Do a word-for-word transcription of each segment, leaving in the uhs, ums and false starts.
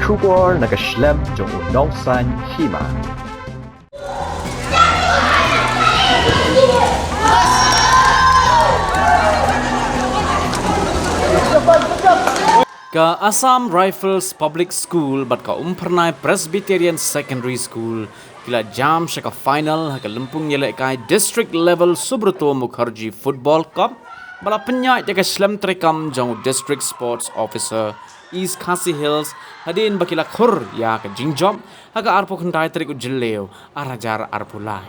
Khubor na ka shlem jong u nongsan hima. Ka Assam Rifles Public School bad ka Umphyrnai Presbyterian Secondary School ki la jam sha ka final ha ka lympung ïalehkai District Level Subrata Mukherjee Football Cup, ba la pynïaid da ka shlem treikam jong u District Sports Officer East Khasi Hills, hadien ba ki la khur ïa ka jingjop ha ka arphew khyndai tarik u Jylliew, ar hajar arphew lai.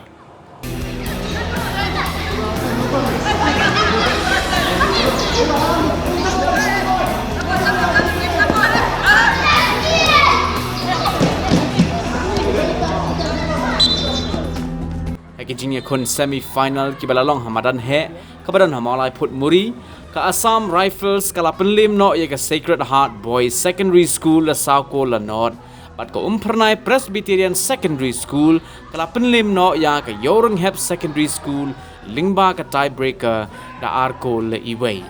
Ha ki jingïakhun semi final kiba la long ha madan heh, kaba don ha Mawlai Phutmuri, ka Assam Rifles ka la pynliem noh ïa ka Sacred Heart Boys Secondary School da saw kol la nod, bad ka Umphyrnai Presbyterian Secondary School ka la pynliem noh ïa ka Ïewrynghep Secondary School lyngba ka tiebreaker da ar kol la iwei.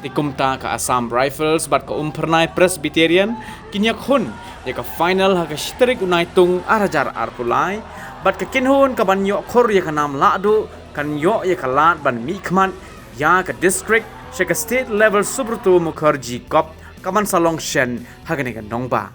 Te kumta ka Assam Rifles bad ka Umphyrnai Presbyterian kin ïakhun ïa ka final ha ka shi tarik u Naitung ar hajar arphew lai, bad ka kynhun kaban ïoh khur ïa ka nam lahduh kan ïoh ïa ka lad ban mihkhmat ïa ka district sha ka State Level Subrata Mukherjee Cup kaban sa long shen ha kane ka nongbah.